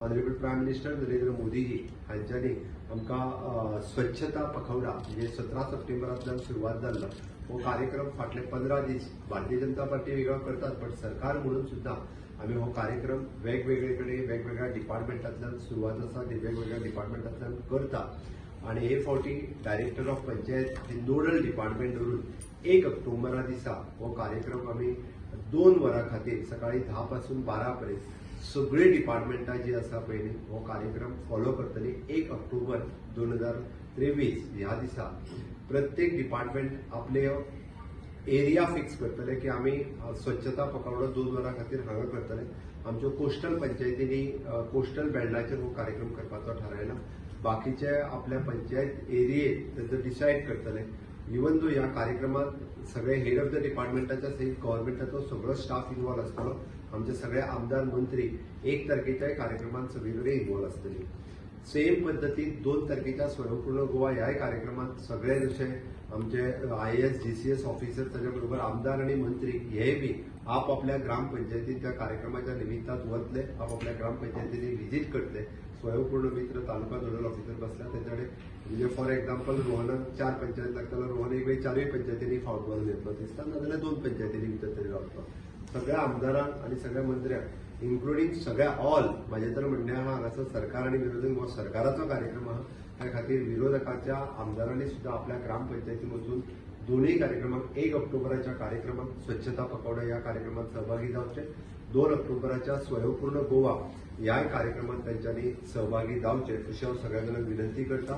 Honourable prime minister Narendra मोदीजी हांच्यांनी आमकां स्वच्छता पखवडा म्हणजे 17 सप्टेंबरांतल्यान सुरवात जाल्लो हो कार्यक्रम फाटले 15 दीस भारतीय जनता पार्टी वेगळो करतात, बट सरकार म्हणून सुद्दां आमी हो कार्यक्रम वेगवेगळे कडेन वेगवेगळ्या डिपार्टमेंटांतल्यान सुरवात आसा ती वेगवेगळ्या डिपार्टमेंटांतल्यान करता. आणि हे फावटी डायरेक्टर ऑफ पंचायत हे नोडल डिपार्टमेंट धरून 1 ऑक्टोबरा दिसा हो कार्यक्रम आमी 2 वरां खातीर सकाळी 10 पासून 12 पर्यंत सगळीं डिपार्टमेंटां जी आसा पळय न्ही, हो कार्यक्रम फॉलो करतली. 1 ऑक्टोबर 2023 ह्या दिसा प्रत्येक डिपार्टमेंट आपले एरिया फिक्स करतले की आमी स्वच्छता पखवाडो 2 वरां खातीर हांगा करतले. आमच्यो कोस्टल पंचायतींनी कोस्टल बेल्टाचेर हो कार्यक्रम करपाचो थारायला. बाकीचे आपल्या पंचायत एरियेत तेजो डिसायड करतले. इवन दो ह्या कार्यक्रमात सगळे हेड ऑफ the डिपार्टमेंटाच्या सहित गव्हर्मेंटाचो सगळो स्टाफ इन्वॉल्व आसतलो. आमचे सगळे आमदार, मंत्री 1 तारखेच्याय कार्यक्रमात सगळे कडेन इन्वॉल्व आसतली. सेम पद्दतीन 2 तारखेच्या स्वयंपूर्ण गोवा ह्याय कार्यक्रमात सगळे जशे आमचे आयएएस, जीसीएस ऑफिसर, ताच्या बरोबर आमदार आनी मंत्री हे बी आपापल्या ग्रामपंचायतीन त्या कार्यक्रमाच्या निमित्तान वतले, आपापल्या ग्रामपंचायतींनी व्हिजीट करतले. स्वयंपूर्ण मित्र तालुका नोडल ऑफिसर बसला तेच्या कडेन, म्हणजे फॉर एक्झाम्पल रोहनाक चार पंचायत लागतालो, रोहन एक वेळ चारूय पंचायतींनी फावट बरोवन येतलो दिसता, नाजाल्यार दोन पंचायतींनी भितर तरी रावतलो. सगळ्या आमदारांक आनी सगळ्या मंत्र्यांक, इन्क्लुडींग सगळ्या ऑल, म्हाजें तर म्हणणें आहा, हांगासर सरकार आनी विरोधक, हो सरकाराचो कार्यक्रम आहा. त्या खातीर विरोधकाच्या आमदारांनी सुद्दां आपल्या ग्रामपंचायतीन वचून दोनूय कार्यक्रमाक, 1 ऑक्टोबराच्या कार्यक्रमाक स्वच्छता पखवाडा ह्या कार्यक्रमात सहभागी जावचे, 2 ऑक्टोबराच्या स्वयंपूर्ण गोवा ह्याय कार्यक्रमात तांच्यांनी सहभागी जावचे अशी हांव सगळ्या जाणांक विनंती करता.